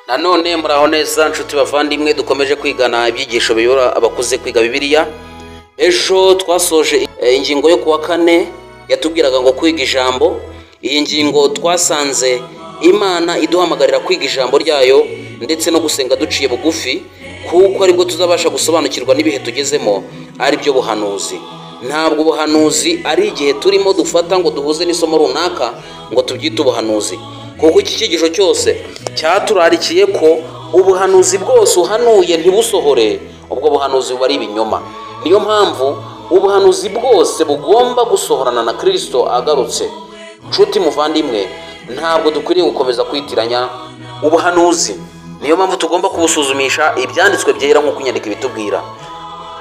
Nanone muraho neza nshuti bavandimwe, dukomeje kwigana ibyigisho biyobora abakuze kwiga Bibiliya. Ejo twasoje ingingo yo kuwa kane yatubwiraga ngo kwiga ijambo. Iyi ngingo twasanze Imana iduhamagarira kwiga ijambo ryayo ndetse no gusenga duciye bugufi, kuko aribwo tuzabasha gusobanukirwa n'ibihe tugezemo, ari byo buhanuzi. Ntabwo ubuhanuzi ari igihe turimo dufata ngo duhuze n'isomo runaka ngo tubyite ubuhanuzi, kuko iki cyigisho cyose cyaturarikiye ko ubuhanuzi bwose uhanuye ntibusohore, ubwo buhanuzi buba ari ibinyoma. Niyo mpamvu ubuhanuzi bwose bugomba gusohorana na Kristo agarutse. Nshuti muvandimwe, ntabwo dukwiriye gukomeza kwitiranya ubuhanuzi. Niyo mpamvu tugomba kubusuzumisha ibyanditswe byera nk'uko inyandiko ibitubwira.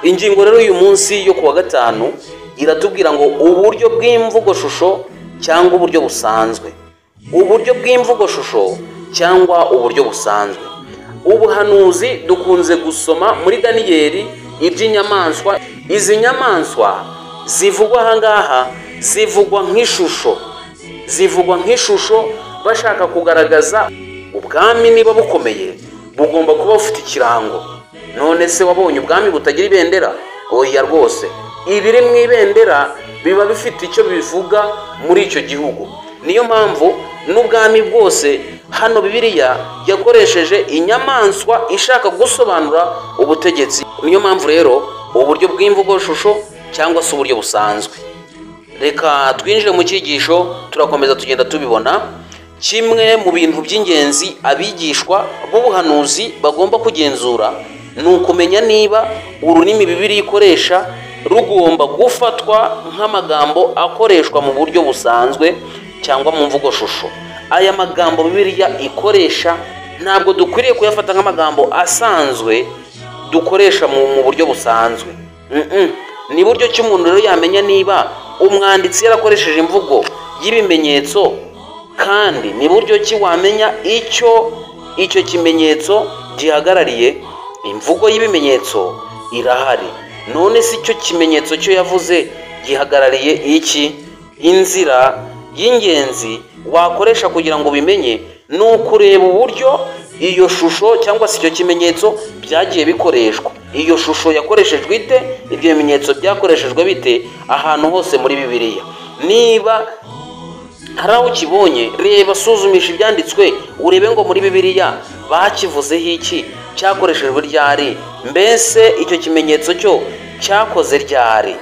Ingingo rero y'uyu munsi yo kuwa gatanu iratubwira ngo uburyo bw'imvugoshusho cyangwa uburyo busanzwe. Uburyo bw'imvugoshusho cyangwa uburyo busanzwe. Ubuhanuzi dukunze gusoma muri Daniyeli iby'inyamaswa. Izi nyamaswa zivugwa aha ngaha zivugwa nk'ishusho, zivugwa nk'ishusho bashaka kugaragaza ubwami niba bukomeye bugomba kuba bufite ikirango. None se wabonye ubwami butagira ibendera? Oya rwose, ibiri mu ibendera biba bifite icyo bivuga muri icyo gihugu. Niyo mpamvu n'ubwami bwose hano Bibiliya yakoresheje inyamaswa ishaka gusobanura ubutegetsi. Niyo mpamvu rero uburyo bw'imvugoshusho cyangwa se uburyo busanzwe. Reka twinjire mu cyigisho, turakomeza tugenda tubibona. Kimwe mu bintu by'ingenzi abigishwa b'ubuhanuzi bagomba kugenzura ni ukumenya niba ururimi Bibiliya ikoresha rugomba gufatwa nk'amagambo akoreshwa mu buryo busanzwe cyangwa mu mvugoshusho. Aya magambo Bibiliya ikoresha ntabwo dukwiriye kuyafata nk'amagambo asanzwe dukoresha mu buryo busanzwe. Ni buryo ki umuntu rero yamenya niba umwanditsi yarakoresheje imvugo y'ibimenyetso, kandi ni buryo ki wamenya icyo icyo kimenyetso gihagarariye? Imvugo y'ibimenyetso irahari. None si icyo kimenyetso cyo yavuze gihagarariye iki? Inzira y'ingenzi wakoresha kugira ngo ubimenye ni ukureba uburyo iyo shusho cyangwa se icyo kimenyetso byagiye bikoreshwa. Iyo shusho yakoreshejwe ite? Ibyo bimenyetso byakoreshejwe bite ahantu hose muri Bibiliya? Niba hari aho ukibonye, reba, suzumisha ibyanditswe urebe ngo muri Bibiliya bakivuzeho iki, cyakoreshejwe ryari, mbese icyo kimenyetso cyo cyakoze ryari,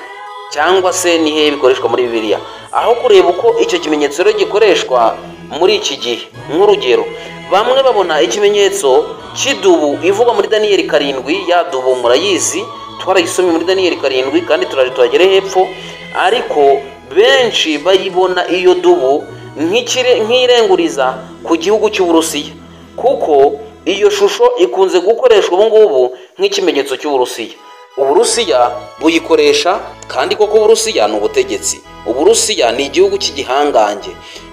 cyangwa se ni hehe bikoreshwa muri Bibiliya. Aho kureba uko icyo kimenyetso rero gikoreshwa muri iki gihe. Nk'urugero, bamwe babona ikimenyetso cy'idubu ivugwa muri Daniyeli 7, ya dubu murayizi, twarayisomye muri Daniyeli 7 kandi turaje tuhagere hepfo, ariko benshi bayibona iyo dubu nk'irenguriza ku gihugu cy'Uburusiya, kuko iyo shusho ikunze gukoreshwa ubu ngubu nk'ikimenyetso cy'Uburusiya. Uburusiya buyikoresha, kandi koko Uburusiya ni ubutegetsi. Uburusiya ni igihugu cy'igihangange.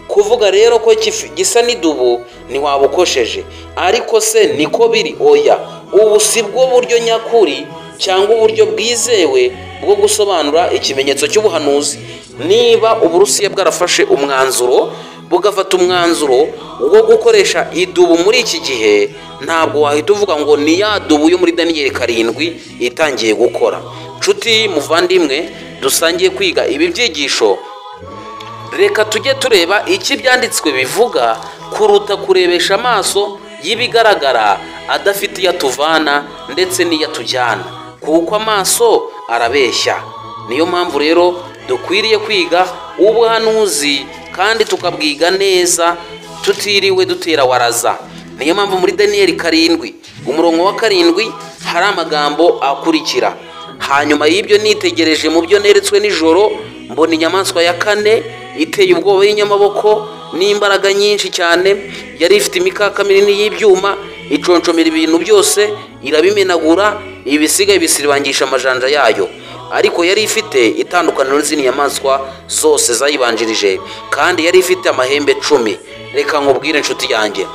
Kuvuga rero ko gisa n'idubu ntiwabukosheje, ariko se niko biri? Oya, ubu si bwo buryo nyakuri cyangwa uburyo bwizewe bwo gusobanura ikimenyetso cy'ubuhanuzi. Niba Uburusiya bwarafashe umwanzuro, bugafata umwanzuro wo gukoresha idubu muri iki gihe, ntabwo wahita uvuga ngo ni ya dubu yo muri Daniyeli 7 itangiye gukora. Nshuti muvandimwe dusangiye kwiga ibi byigisho, reka tujye tureba icyo ibyanditswe bivuga kuruta kurebesha amaso y'ibigaragara adafite iyo atuvana ndetse n'iyo atujyana, kuko amaso arabeshya. Niyo mpamvu rero dukwiriye kwiga ubuhanuzi kandi tukabwiga neza tutiriwe dutera waraza. Niyo mpamvu muri Daniyeli 7 umurongo wa 7 hari amagambo akurikira: hanyuma y'ibyo nitegereje mu byo neretswe nijoro, mbona inyamaswa ya kane iteye ubwoba y'inyamaboko n'imbaraga nyinshi cyane, yari ifite imikaka minini y'ibyuma, iconcomera ibintu byose, irabimenagura, ibisigaye bisiribangisha amajanja yayo. Ariko yari ifite itandukaniro n'izindi nyamaswa zose zayibanjirije, kandi yari ifite amahembe 10. Reka nkubwire inshuti yanjye,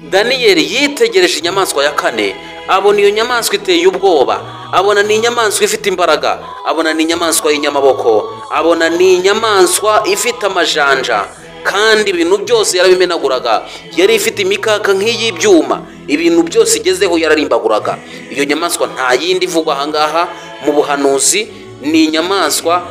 Daniyeli yitegereje inyamaswa ya kane, abona iyo nyamaswa iteye ubwoba, abona ni inyamaswa ifite imbaraga, abona ni inyamaswa y'inyamaboko, abona ni inyamaswa ifite amajanja. kandi ibintu byose yarabimenaguraga. Yari ifite imikaka nk'iy'ibyuma, ibintu byose igezeho yararimbaguraga. Iyo nyamaswa nta yindi ivugwa ahangaha mu buhanuzi, ni inyamaswa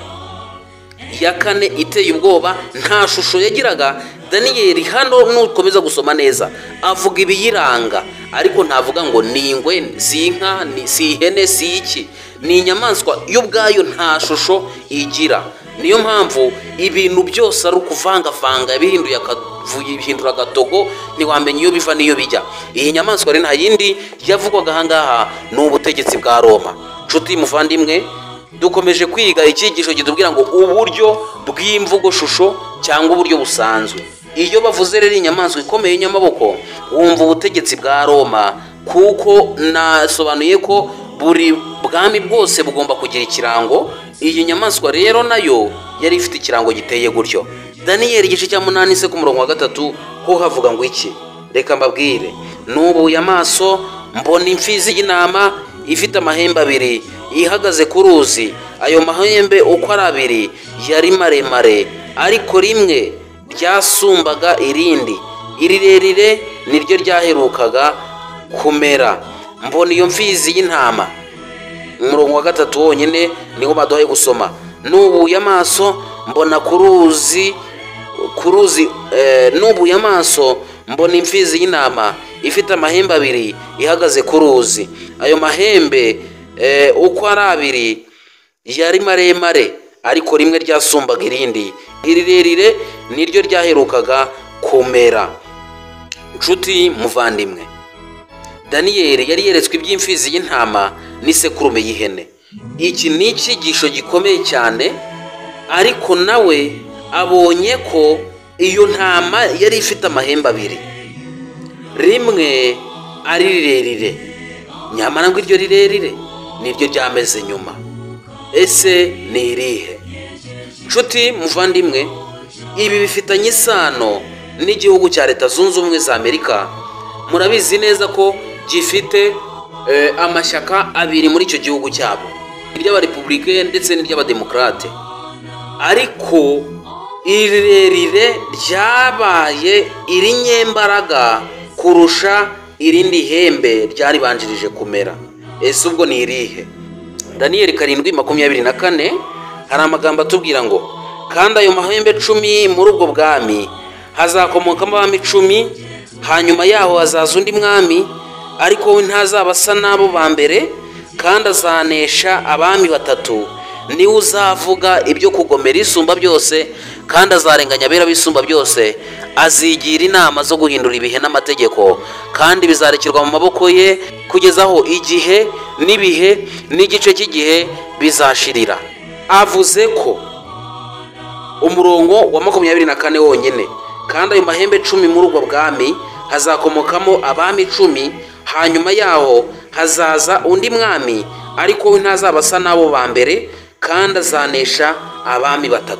ya kane iteye ubwoba, nta shusho yagiraga. Daniyeli hano nukomeza gusoma neza avuga ibiyiranga, ariko ntavuga ngo ni ingwe, si inka, si ihene, si iki. Ni inyamaswa yo ubwayo nta shusho igira. Niyo mpamvu ibintu byose ari ukuvangavanga, bihinduye bihindura agatogo, ntiwamenya iyo biva n'iyo bijya. Iyi nyamaswa rero nta yindi yavugwaga ahangaha, ni ubutegetsi bwa Roma. Nshuti muvandimwe, dukomeje kwiga icyigisho kitubwira ngo uburyo bw'imvugo shusho cyangwa uburyo busanzwe. Iyo bavuze rero inyamaswa ikomeye y'inyamaboko, wumva ubutegetsi bwa Roma, kuko nasobanuye ko buri bwami bwose bugomba kugira ikirango. Iyi nyamaswa rero nayo yari ifite ikirango giteye gutyo. Daniyeli igice cya 8 se ku murongo wa 3 ho havuga ngo iki? Reka mbabwire. Nubuye amaso mbona imfizi y'intama ifite amahembe abiri ihagaze ku ruzi. Ayo mahembe uko ari abiri yari maremare, ariko rimwe ryasumbaga irindi, irirerire niryo ryaherukaga kumera. Mbona iyo mfizi y'intama. Umurongo wa 3 wonyine niwo baduhaye gusoma. Nubuye amaso mbona ku ruzi nubuye amaso mbona imfizi y'intama ifite amahembe abiri ihagaze ku ruzi. Ayo mahembe uko ari abiri yari maremare, ariko rimwe ryasumbaga irindi, irirerire niryo ryaherukaga kumera. Nshuti muvandimwe, Daniyeli yari yeretswe iby'imfizi y'intama n'isekurume y'ihene. Iki ni icyigisho gikomeye cyane, ariko nawe abonye ko iyo ntama yari ifite amahembe abiri, rimwe ari rirerire, nyamara ngo iryo rirerire niryo ryameze nyuma. Ese ni irihe? Nshuti muvandimwe, ibi bifitanye isano n'igihugu cya Leta Zunze Ubumwe za Amerika. Murabizi neza ko gifite amashyaka abiri muri icyo gihugu cyabo, iry'abarepublike ndetse n'iry'abademokrate. Ariko irirerire ryabaye irinyembaraga kurusha irindi hembe ryaribanjirije kumera. Ese ubwo ni irihe? Daniyeli 7:24 hari amagambo atubwira ngo kandi ayo mahembe 10 muri ubwo bwami hazakomokamo abami 10, hanyuma yaho hazaza undi mwami, ariko we ntazaba asa n'abo ba mbere, kandi azanesha abami 3. Niwe uzavuga ibyo kugomera isumba byose, kandi azarenganya abera b'isumba byose. Azigira inama zo guhindura ibihe n'amategeko, kandi bizarekerwa mu maboko ye kugeza aho igihe n'ibihe n'igice cy'igihe bizashirira. Avuze ko umurongo wa 24 wonyine, kandi ayo mahembe 10 muri ubwo bwami hazakomokamo abami 10, hanyuma yaho hazaza undi mwami, ariko we ntazaba asa n'abo ba mbere, kandi azanesha abami 3.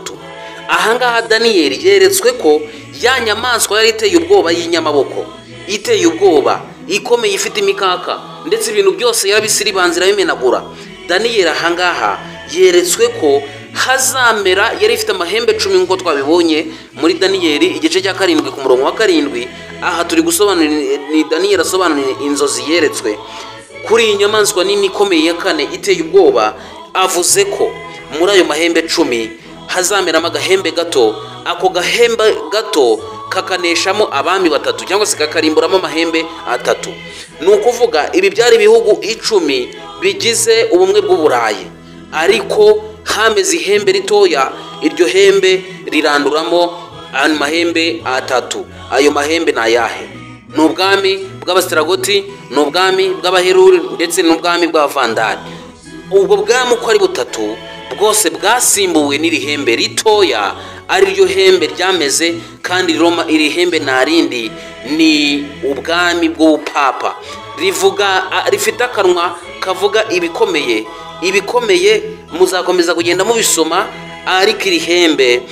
Ahangaha Daniyeli yeretswe ko ya nyamaswa yari iteye ubwoba y'inyamaboko, iteye ubwoba, ikomeye, ifite imikaka, ndetse ibintu byose yarabisiribanzira bimenagura. Daniyeli ahangaha yeretswe ko hazamera yari ifite amahembe 10 nk'uko twabibonye muri Daniyeli igice cya 7 ku murongo wa 7. Aha turi gusobanura, ni Daniyeli asobanura inzozi yeretswe kuri iyi nyamaswa nini ikomeye ya kane iteye ubwoba. Avuze ko muri ayo mahembe 10 hazameramo agahembe gato, ako gahembe gato kakaneshamo abami 3, cyangwa se kakarimburamo amahembe 3. Ni ukuvuga ibi byari ibihugu 10 bigize ubumwe bw'Uburayi, ariko hameze ihembe ritoya, iryo hembe riranduramo amahembe 3. Ayo mahembe ni ayahe? Ni ubwami bw'Abastragoti, ni ubwami bw'Abaheruri, ndetse n'ubwami bw'Abavandali. Ubwo bwami uko ari butatu bwose bwasimbuwe n'iri hembe ritoya, ari ryo hembe ryameze, kandi Roma iri hembe nta rindi, ni ubwami bw'ubupapa. Rivuga, rifite akanwa kavuga ibikomeye, ibikomeye muzakomeza kugenda mubisoma, ariko iri hembe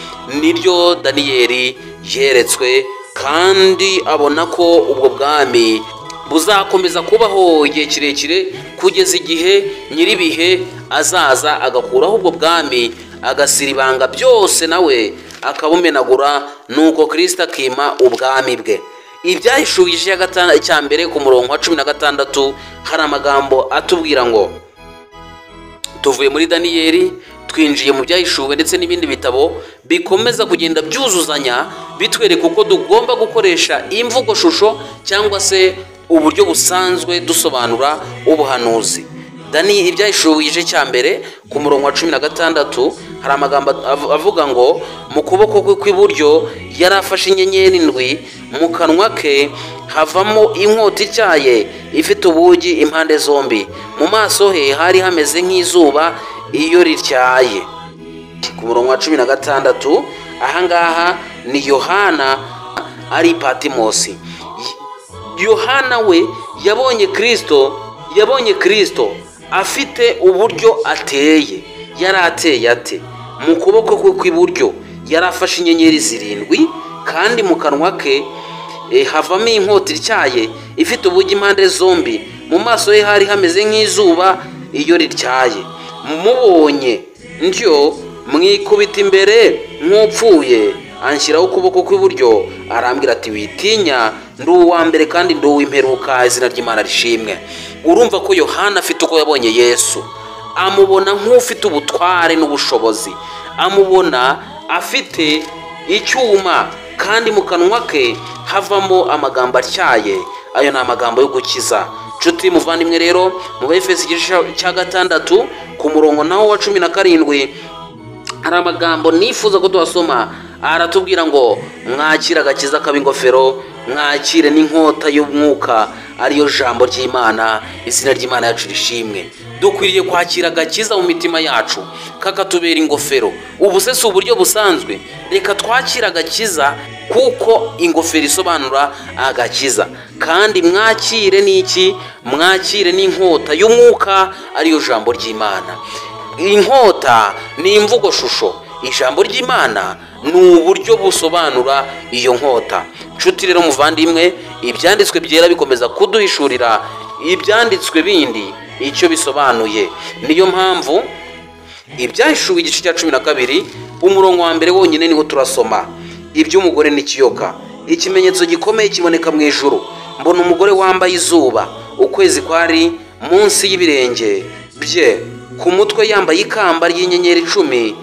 niryo Daniyeli yeretswe, kandi abona ko ubwo bwami buzakomeza kubaho igihe kirekire, kugeza igihe nyiribihe azaza agakuraho ubwo bwami, agasiribanga byose, nawe akabumenagura, nuko Kristo akima ubwami bwe. Ibyahishuwe igice cya mbere ku murongo wa 16 hari amagambo atubwira ngo tuvuye muri Daniyeli twinjiye mu byahishuwe ndetse n'ibindi bitabo bikomeza kugenda byuzuzanya, bitwereka uko tugomba gukoresha imvugo shusho cyangwa se uburyo busanzwe dusobanura ubuhanuzi. Dani ibyahishuwe igice cya mbere ku murongo wa 16 hari amagambo avuga ngo mu kuboko kwe kw'iburyo yari afashe inyenyeri ndwi, mu kanwa ke havamo inkota ityaye ifite ubugi impande zombi, mu maso he hari hameze nk'izuba iyo rityaye. Ku murongo wa 16 ahangaha ni Yohana ari Patimosi. Yohana we yabonye Kristo afite uburyo ateye. Yari ateye ate? Mu kuboko kwe kw'iburyo yari afashe inyenyeri zirindwi, kandi mu kanwa ke havamo inkota ityaye ifite ubugi impande zombi, mu maso he hari hameze nk'izuba iyo rityaye. Mubonye ndyo mwikubita imbere nk'upfuye, anshyiraho ukuboko kw'iburyo arambwira ati witinya, ndi uwa mbere kandi ndi uw'imperuka, izina ry'Imana rishimwe. Urumva ko Yohana afite uko yabonye Yesu, amubona nk'ufite ubutware n'ubushobozi, amubona afite icyuma kandi mu kanwa ke havamo amagambo atyaye. Ayo ni amagambo yo gukiza. Nshuti muvandimwe, rero mu Befeso igice cya 6 ku murongo nawo wa 17 hari amagambo nifuza ko tuhasoma. Aratubwira ngo mwakire agakiza k'ab'ingofero, mwakire n'inkota y'umwuka ariyo jambo ry'Imana, izina ry'Imana yacu rishimwe. Dukwiriye kwakira agakiza mu mitima yacu kakatubera ingofero. Ubu se si uburyo busanzwe? Reka twakire agakiza kuko ingofero isobanura agakiza. Kandi mwakire n'iki? Mwakire n'inkota y'umwuka ariyo jambo ry'Imana. Inkota ni imvugo shusho, ijambo ry'Imana ni uburyo busobanura iyo nkota. Nshuti rero muvandimwe, ibyanditswe byera bikomeza kuduhishurira ibyanditswe bindi icyo bisobanuye. Niyo mpamvu ibyahishuwe igice cya 12 umurongo wa mbere wonyine niwo turasoma. Iby'umugore n'ikiyoka, ikimenyetso gikomeye kiboneka mu ijuru, mbona umugore wambaye izuba, ukwezi kwari munsi y'ibirenge bye, ku mutwe yambaye ikamba ry'inyenyeri 12.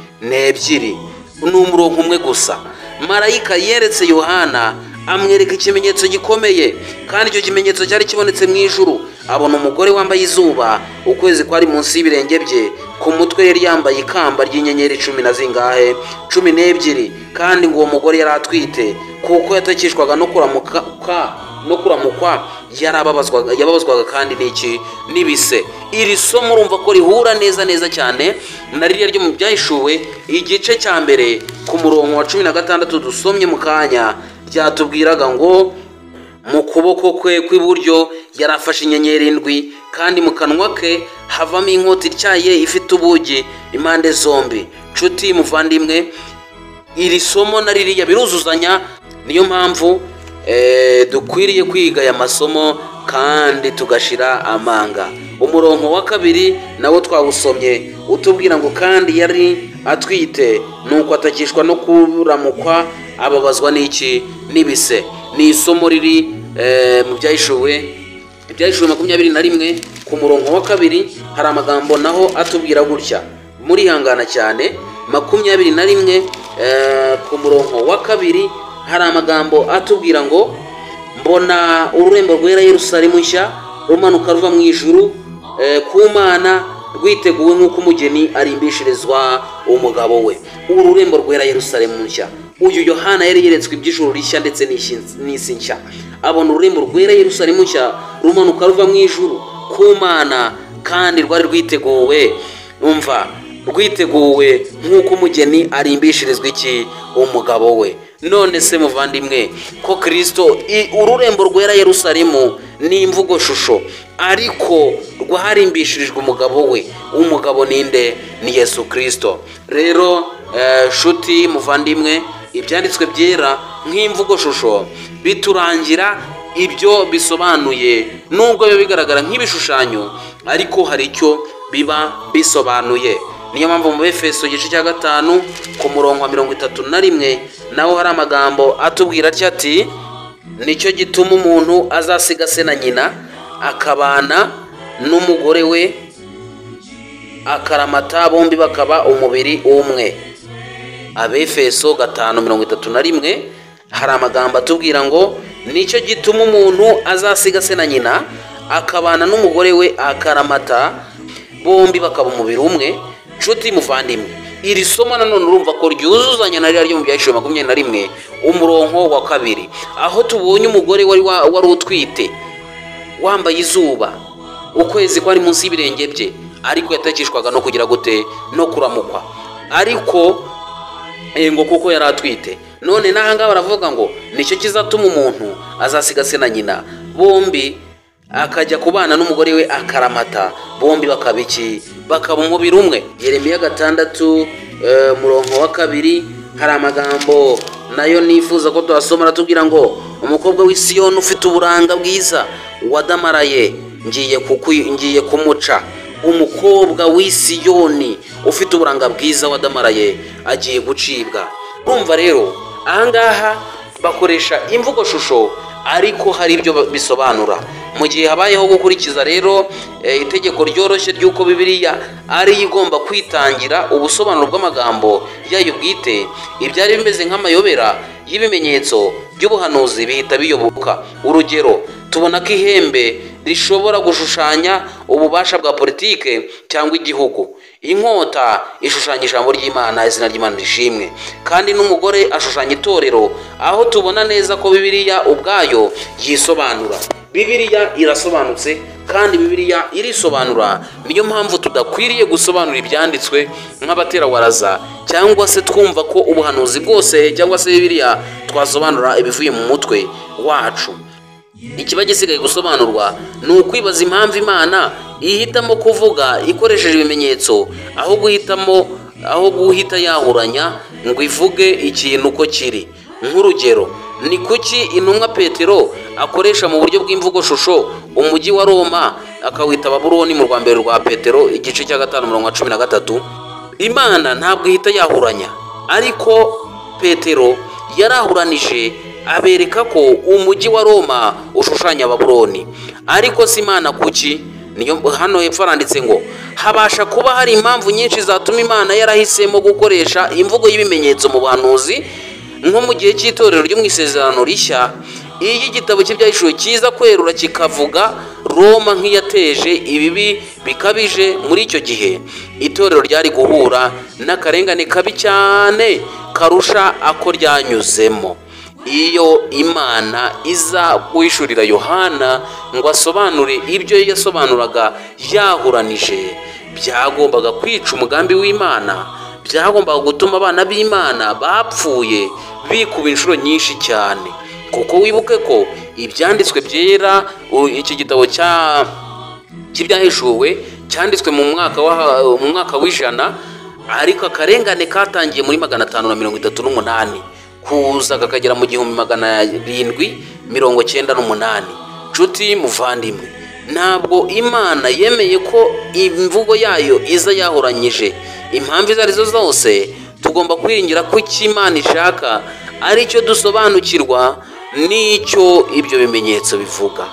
Ni umurongo umwe gusa. Marayika yeretse Yohana amwereka ikimenyetso gikomeye, kandi icyo kimenyetso cyari kibonetse mu ijuru. Abona umugore wambaye izuba, ukwezi kwari munsi y'ibirenge bye, ku mutwe yari yambaye ikamba ry'inyenyeri 10 na zingahe? 12. Kandi ngo uwo mugore yari atwite, kuko yatakishwaga no kuramukwa, yababazwaga kandi n'iki? N'ibise. Iri somo urumva ko rihura neza neza cyane na ririya ryo mu byahishuwe igice cya mbere ku murongo wa 16 dusomye mu kanya, ryatubwiraga ngo mu kuboko kwe kw'iburyo yari afashe inyenyeri ndwi, kandi mu kanwa ke havamo inkota ityaye ifite ubugi impande zombi. Nshuti muvandimwe, iri somo na ririya biruzuzanya. Niyo mpamvu dukwiriye kwiga aya masomo kandi tugashira amanga. Umurongo wa 2 nawo twawusomye utubwira ngo kandi yari atwite, nuko atakishwa no kuramukwa, ababazwa n'iki? N'ibise. Ni isomo riri mu byahishuwe 21 ku murongo wa 2 hari amagambo naho atubwira gutya. Murihangana cyane. 21 ku murongo wa 2 hari amagambo atubwira ngo mbona ururembo rwera Yerusalemu nshya rumanuka ruva mu ijuru ku Mana, rwiteguwe nk'uko umugeni arimbishirizwa umugabo we. Ururembo rwera Yerusalemu nshya. Uyu Yohana yari yeretswe iby'ijuru rishya ndetse n'isi nshya. Abona ururembo rwera Yerusalemu nshya rumanuka ruva mu ijuru ku Mana, kandi rwari rwiteguwe, umva, rwiteguwe nk'uko umugeni arimbishirizwa iki? Umugabo we. None se muvandimwe, ko Kristo ururembo rwera Yerusalemu ni imvugo shusho, ariko rwarimbishirijwe umugabo we. Umugabo ninde? Ni Yesu Kristo. Rero shuti muvandimwe, ibyanditswe byera nk'imvugo shusho biturangira ibyo bisobanuye, nubwo biba bigaragara nk'ibishushanyo, ariko hari icyo biba bisobanuye. Niyo mpamvu mu Efeso igice cya 5 ku murongo wa 31 naho hari amagambo atubwira atya ati: nicyo gituma umuntu azasiga se na nyina akabana n'umugore we akaramata, bombi bakaba umubiri umwe. Abefeso 5:31 hari amagambo atubwira ngo nicyo gituma umuntu azasiga se na nyina akabana n'umugore we akaramata, bombi bakaba umubiri umwe. Nshuti muvandimwe, iri somo nanone urumva ko ryuzuzanya na ririya ryo mu Byahishuwe 21 umurongo wa 2, aho tubonye umugore wari utwite wambaye izuba, ukwezi kwari munsi y'ibirenge bye, ariko yatakishwaga no kugira gute, no kuramukwa, ariko ngo kuko yari atwite. None n'ahangaha baravuga ngo nicyo kizatuma umuntu azasiga se na nyina bombi akajya kubana n'umugore we akaramata, bombi bakaba iki? Bakaba umubiri umwe. Yeremiya 6 murongo wa 2 hari amagambo nayo nifuza ko twasoma, aratubwira ngo umukobwa w'i Siyoni ufite uburanga bwiza wadamaraye ngiye kumuca. Umukobwa w'i Siyoni ufite uburanga bwiza wadamaraye agiye gucibwa. Urumva rero ahangaha bakoresha imvugo shusho, ariko hari ibyo bisobanura. Mu gihe habayeho gukurikiza rero itegeko ryoroshye ry'uko Bibiliya ari igomba kwitangira ubusobanuro bw'amagambo yayo bwite, ibyari bimeze nk'amayobera y'ibimenyetso by'ubuhanuzi bihita biyoboka. Urugero, tubona ko ihembe rishobora gushushanya ububasha bwa politike cyangwa igihugu, inkota ishushanya ijambo ry'Imana, izina ry'Imana rishimwe, kandi n'umugore ashushanya itorero, aho tubona neza ko Bibiliya ubwayo yisobanura. Bibiliya irasobanutse kandi Bibiliya irisobanura. Niyo mpamvu tudakwiriye gusobanura ibyanditswe nk'abaterawaraza, cyangwa se twumva ko ubuhanuzi bwose cyangwa se Bibiliya twasobanura ibivuye mu mutwe wacu. Ikiba gisigaye gusobanurwa ni ukwibaza impamvu Imana ihitamo kuvuga ikoresheje ibimenyetso aho guhita yahuranya ngo ivuge ikintu uko kiri. Nk'urugero, ni kuki intumwa Petero akoresha mu buryo bw'imvugo shusho umujyi wa Roma akawita Babuloni mu rwa mbere rwa Petero igice cya 5 umurongo wa 13? Imana ntabwo ihita yahuranya, ariko Petero yarahuranije abereka ko umujyi wa Roma ushushanya Babuloni. Ariko si Imana kuki? Niyo hano hepfo aranditse ngo habasha kuba hari impamvu nyinshi zatuma Imana yarahisemo gukoresha imvugo y'ibimenyetso mu buhanuzi, nko mu gihe cy'itorero ryo mu Isezerano Rishya. Iyo igitabo cy'Ibyahishuwe kiza kwerura kikavuga Roma nk'iyateje ibibi bikabije muri icyo gihe, itorero ryari guhura n'akarengane kabi cyane karusha ako ryanyuzemo. Iyo Imana iza guhishurira Yohana ngo asobanure ibyo yasobanuraga yahuranije, byagombaga kwica umugambi w'Imana, byagombaga gutuma abana b'Imana bapfuye bikuba inshuro nyinshi cyane. Kuko wibuke ko ibyanditswe byera, iki gitabo cy'Ibyahishuwe cyanditswe mu mwaka w'ijana, ariko akarengane katangiye muri 538 kuza kakagera mu 1798. Nshuti muvandimwe, ntabwo Imana yemeye ko imvugo yayo iza yahuranyije. Impamvu izo arizo zose, tugomba kwiringira ko icyo Imana ishaka ari cyo dusobanukirwa n'icyo ibyo bimenyetso bivuga.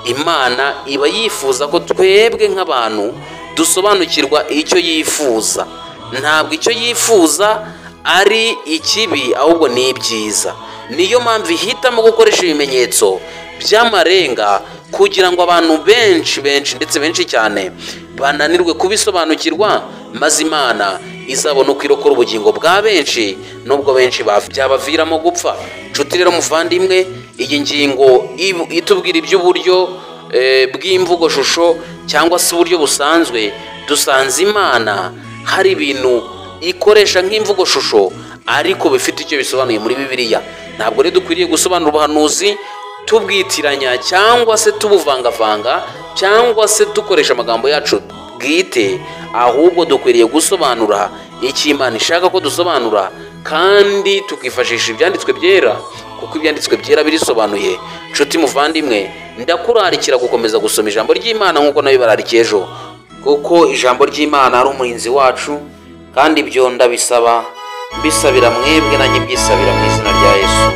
Imana iba yifuza ko twebwe nk'abantu dusobanukirwa icyo yifuza. Ntabwo icyo yifuza ari ikibi, ahubwo ni ibyiza. Niyo mpamvu ihitamo gukoresha ibimenyetso by'amarenga kugira ngo abantu benshi benshi ndetse benshi cyane bananirwe kubisobanukirwa, maze Imana izabona uko irokora ubugingo bwa benshi, nubwo benshi byabaviramo gupfa. Nshuti rero muvandimwe, iyi ngingo itubwira iby'uburyo bw'imvugo shusho cyangwa se uburyo busanzwe, dusanze Imana hari ibintu ikoresha nk'imvugo shusho ariko bifite icyo bisobanuye muri Bibiliya. Ntabwo rero dukwiriye gusobanura ubuhanuzi tubwitiranya cyangwa se tubuvangavanga cyangwa se dukoresha amagambo yacu bwite, ahubwo dukwiriye gusobanura icyo Imana ishaka ko dusobanura, kandi tukifashisha ibyanditswe byera, kuko ibyanditswe byera birisobanuye. Nshuti muvandimwe, ndakurarikira gukomeza gusoma ijambo ry'Imana nk'uko nabibararikiye ejo. Kuko ijambo ry'Imana ari umurinzi wacu, kandi ibyo ndabisaba mbisabira mwebwe, nanjye mbyisabira mu izina rya Yesu.